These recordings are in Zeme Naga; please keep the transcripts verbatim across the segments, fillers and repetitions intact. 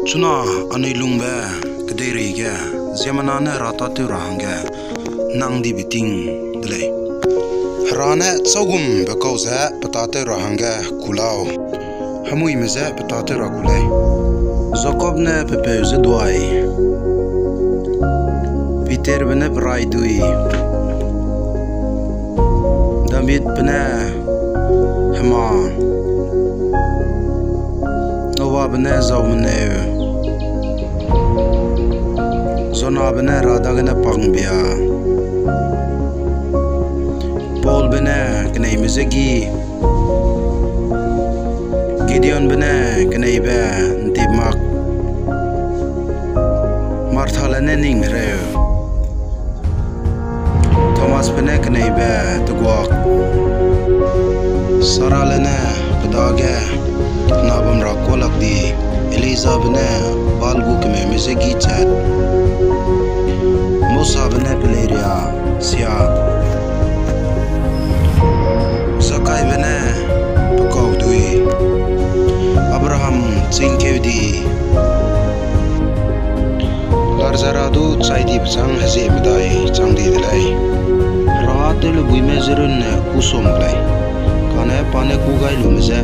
Chuna anui lungbe kedeirei ge ziemmena ne Hera tâtew ra hangge nang dibe ting de lei. Hera ne châugumbe kau ze pe tâtew ra hangge ku lau, hemuime je pe tâtew ra ku lei. Jakob ne pe peu je duai, Peterbe ne pe raidui, Davidbe ne hema, Noabe ne zau meneu, Jonabe ne Hera dagene pak'mbia, Paulbe ne keneime je gî, Gideonbe ne keneibe ’ntip mak, Marthale ne ning hereu, Thomasbe ne keneibe teguak, Sarale ne pe dage hena bam ra kuâlak di, Elijabe ne Baal gu kemeume je gî chat, Mosabe ne peleiria sia, Zakkaibe ne pe kaudui, Abraham chîngkeu di, Lazara du chai dibe châng hezie medai chang di de lei. Hera tewlubuime je runne kû sam gu lei, kane pa ne kû gai lume je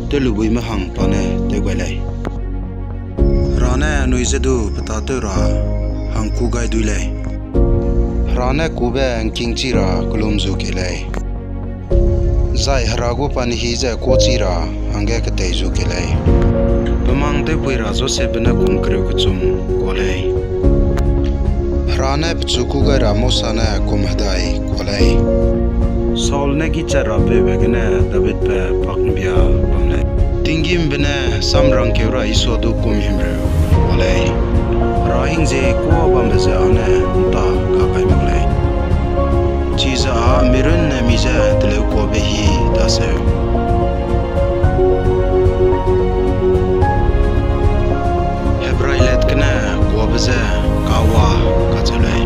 tewlubuime hang pa ne tew gai lei. Hera ne anui je du pe tâtew ra hang kû gai dui lei. Hera ne kube ’ngkingchi ra kellum zu kei lei, zai Hera gu panehî ze kuâchi ra hangge ketei zu kei lei. Pe mang tewpui ra Josepbe ne kum kereu kechum kuâ lei. Hera ne pechu kû gai ra Mosa ne kum hedai kuâ lei. Saul ne gîchat ra peube gene Davidbe pak'mbia bam lei. Tinggîmbe ne samrangkeu ra Isua du kum himreu kuâ lei. Hera hingzie kuâ bambe ze â ne ’nta ga kai mak lei. Chize â mi runne mi je teleukuâbe hî daseu, Hebrai let gene kuâbe je kawa kacheu lei.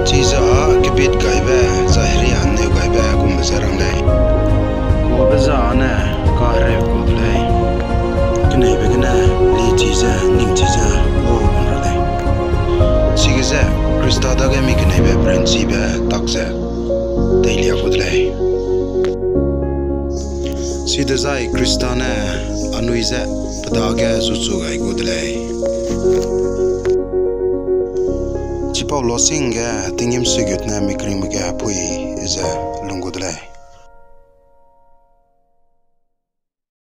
Chize â kebit gaibe zai heria ’nneu gaibe gumbe je rang lei. Kuâbe je â ne kahereu kuâ de lei. Keneibe gene lichi ze ningchi ze kuâ bam ra lei. Chige ze Khrista dage mi keneibe peranchibe tak ze teilia gu de lei. Chidezai Khrista ne anui je pe dage zuchu gai gu de lei. Chipau losing ge tinggîm suigut ne mi keringbe ge pui ze